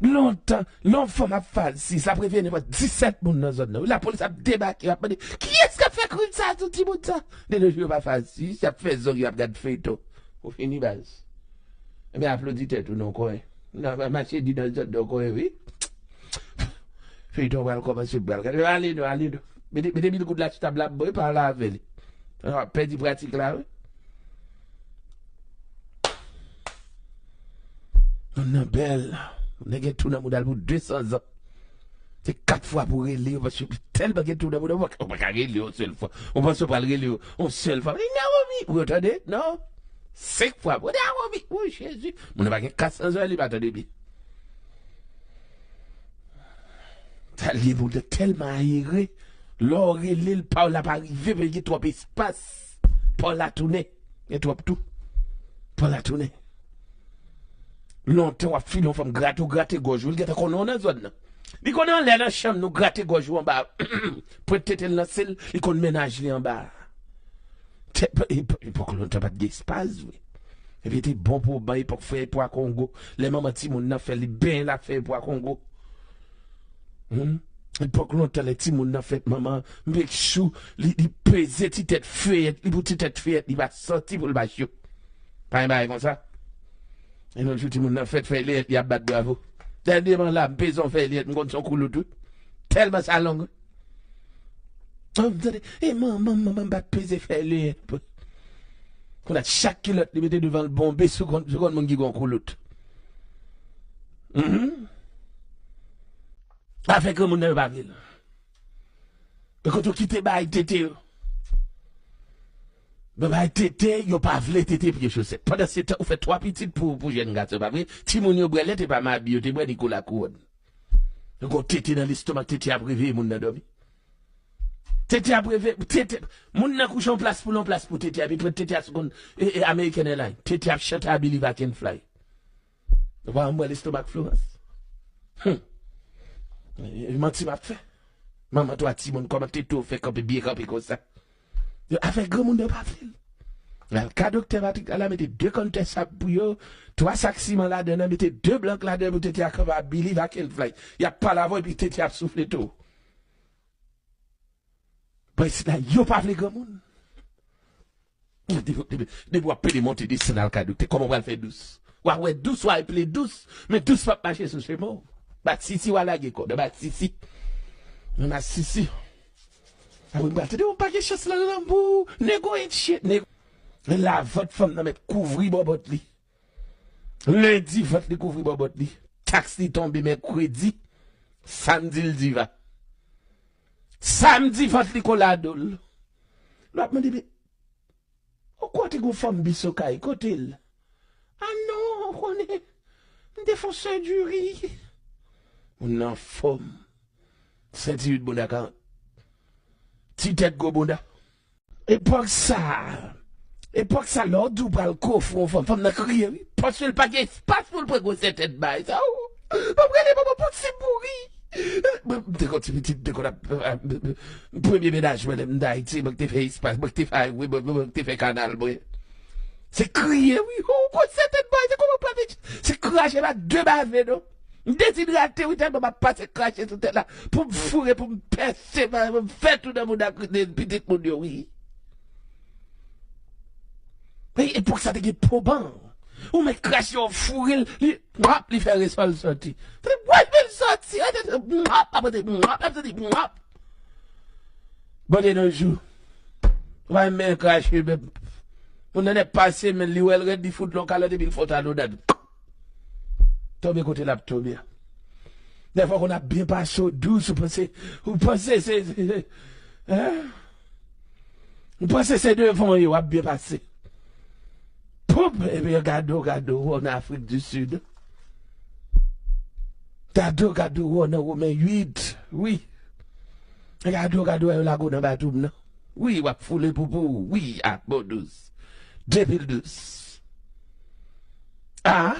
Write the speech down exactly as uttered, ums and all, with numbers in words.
Lontan, lè yon fanm ap fasis, ap reveye nenpòt disèt moun nan zòn nan. Lapolis ap debake, ap mande, "Kiyès k ap fè krim sa a sou timoun sa a?" De nos jours, yo pa fasis, y ap fè zòn, y ap gad feyton. Ou fini, baz. Ebyen, aplodi tèt ou non, kòrèk. Nan, mache di nan zòn nan, kòrèk, wi. Feyton pral kòmanse, pral gade. Ale non, ale non. Mete, mete mil goud la sou tab la, boy, pale avè li. Pèdi pratik la, wi. Moun nan bèl. Moun nan gen tou nan mouda l pou de san zan. Se kat fwa pou rele yo, paske tèlman gen tou nan mouda l, ou pa ka rele yon sèl fwa. Ou panse w pral rele yo yon sèl fwa. Li Naomi, ou tande? Non. Senk fwa. Ou Naomi, o Jezi. Moun nan pa gen kat san zan, li pa tande byen. Sa l ye pou l te tèlman ayere. Lè w rele l, pa w la pa rive, paske gen twòp espas. Pa w la tounen. Gen twòp tou. Pa w la tounen. Lontan w ap file yon fanm grate w, grate gòj ou, li gentan konnen w nan zòn nan. Li konnen anlè nan chanm nou, grate gòj ou anba. Pwent tete l nan sèl, li konn mennaj li anba. Tè-, ep-, epòk lontan pa t gen espas vre. Epi te bon pou ban epòk fè pwa Kongo. Lè manman timoun nan fè li benyen l ap fè pwa Kongo. Hmm? Epòk lontan lè timoun nan fèt manman, make sure li, li peze ti tèt feyèt, li pou ti tèt feyèt, li pa santi pou l pa cho. Pa gen bagay konsa. E lòt jou timoun nan fèt fè leyèt, li ap bat bravo. Dènyèman la, m peze yon fè leyèt, m konn se yon koulout wi. Tèlman sa long. An, m tande, e manman, manman, m pa t peze fè leyèt. Kounye a chak kilòt li mete devan l bonbe sou konn, sou konn moun ki gon koulout. Mhm. Afè granmoun nan yo pa vle l. Men kote w kite bay tete yo. Men bay tete, yo pa vle tete pye chosèt. Pandan se tan, ou fè twa pitit pou, pou jèn gason, pa vre? Timoun yo bwè lèt, e pa mabi yo te bwè, ni kola kouwòn. Yo gon tete nan lestomak, tete ap reveye moun nan dòmi. Tete ap reve, tete, moun nan kouche yon plas pou l, yon plas pou tete a, epi pran tete a sou konn, e, e, American Airlines. Tete ap chante I Believe I Can Fly. Ou pa wè lestomak Florence? Hmm. E, e, manti m ap fè. Manman twa timoun, kòman tete w fè kanpe, byen kanpe konsa? Yo, afè granmoun yo pa vle l. Al ka doktè Patrick la, la mete de kantè sab pou yo, twa sak siman ladan l, mete de blòk ladan pou tete a kanpe, I Believe I Can Fly. Y ap pale avè w, epi tete ap soufle tou. Bon, isit la, yo pa vle granmoun. Depi, depi, depi w ap pede monte desann al ka doktè, kòman w pral fè dous? W a wè dous, w a eple dous, men dous p ap mache sou chemen w. Bat sisi, w a lage kò w nan bat sisi. Nan bat sisi. Apre m pral tande, ou pa gen chans nan lanmou. Nego ain't shit, nego. Men la vant fanm nan mèt kouvri bòbòt li. Lendi, vant li kouvri bòbòt li. Taks li tonbe mèkredi. Samdi, l diva. Samdi, vant li kolado l. L ap mande, men, ou kwè te gon fanm bisokay, kote l? A non, ou konnen, m te fè yon sèjiri. Moun nan anfòm. Sèjiri bounda karant. Ti tèt gwo bounda. Epòk sa, epòk sa, lè w di w pral kofre yon fanm, fanm nan kriye, wi. Paske l pa gen espas pou l pran gwosè tèt bay sa, o. Mwen prale manman pou ti mouri. Mwen te konn ti pitit, te konn ap, ap, ap, premye mennaj mwen, lè m t Ayiti, mwen te fè espas, mwen te fè, wi, mwen, mwen te fè kanal, mwen. Se kriye, wi. O, gwosè tèt bay, se kòman pral fè, se krache pa de bave, non. M dezidrate, wi, tèlman m ap pase krache sou tèt la. Pou m foure, pou m pèse, pou m fè tou nan moun ak pitit moun yo, wi. Men epòk sa te gen poban. Ou mèt krache, w foure l, li, mwap, li fè resò l sòti. Tande, wè, men l sòti, mwap, apre te, mwap, apre te, mwap. Bon, de nos jours. Ou pa menm krache, men moun nan nèk pase, men li wè l rèd, li fout lon kalòt, epi l fè w talonnad. Tonbe kote l ap tonbe a. Dèfwa, konn ap byen pase w dous, ou panse, ou panse se, se, se, hein? Ou panse se devan yo w ap byen pase. Poup! Epi gade w, gade w, w nan Afrik di Sid. Gade w, gade w, w nan Women uit, wi. Gade w, gade w, yo lage w nan batwoup nan. Wi, w ap foule poupou, wi, a bon dous. Depi l dous. Ah!